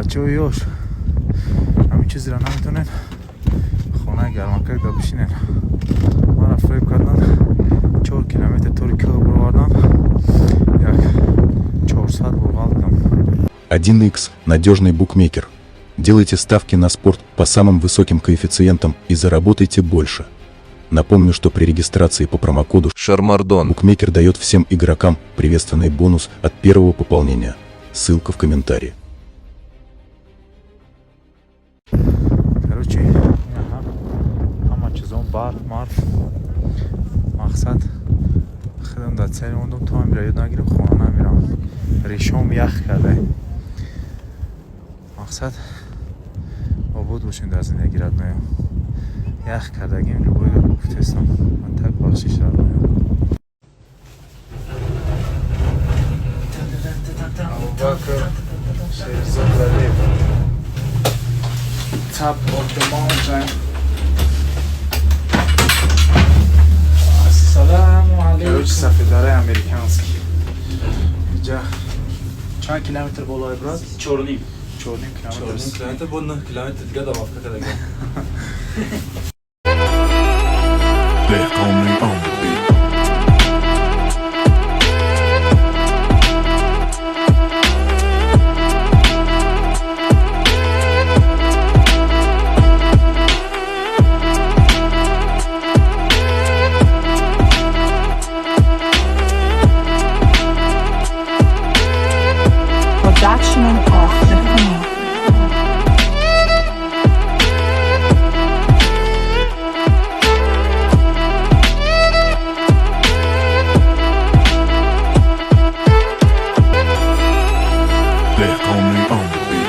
Бачаҳои ёш, ҳамин чизро наметонед, хонаи гармакак да бишинед. Мара фиреб кардан, 4 километр тори кӯҳ бировардан, як 400 бор ғалтам. 1x – надежный букмекер. Делайте ставки на спорт по самым высоким коэффициентам и заработайте больше. Напомню, что при регистрации по промокоду Шармардон. Букмекер дает всем игрокам приветственный бонус от первого пополнения. Ссылка в комментарии. Короче, ҳама чизон, барф марф, мақсад, худам дар цели мондум, то амира ёд нагирам, хона намерам. Решом ях карда. Мақсад, обод бошем дар зиндагӣ, родной. Ях кардагим, любой гап гуфтестам, ман так бахшиш, родной. Абубакр Шерзод Залиев, top of the mountain. Ассаламу алейкум. Короче, сафедараи американский. Иҷа чанд километр болое, брат? 4,5. 4,5 километр. Километр бо 9 километр дига добавка кардаги. Dehqoni on the beat. Production of Dehqani. Dehqoni on the beat.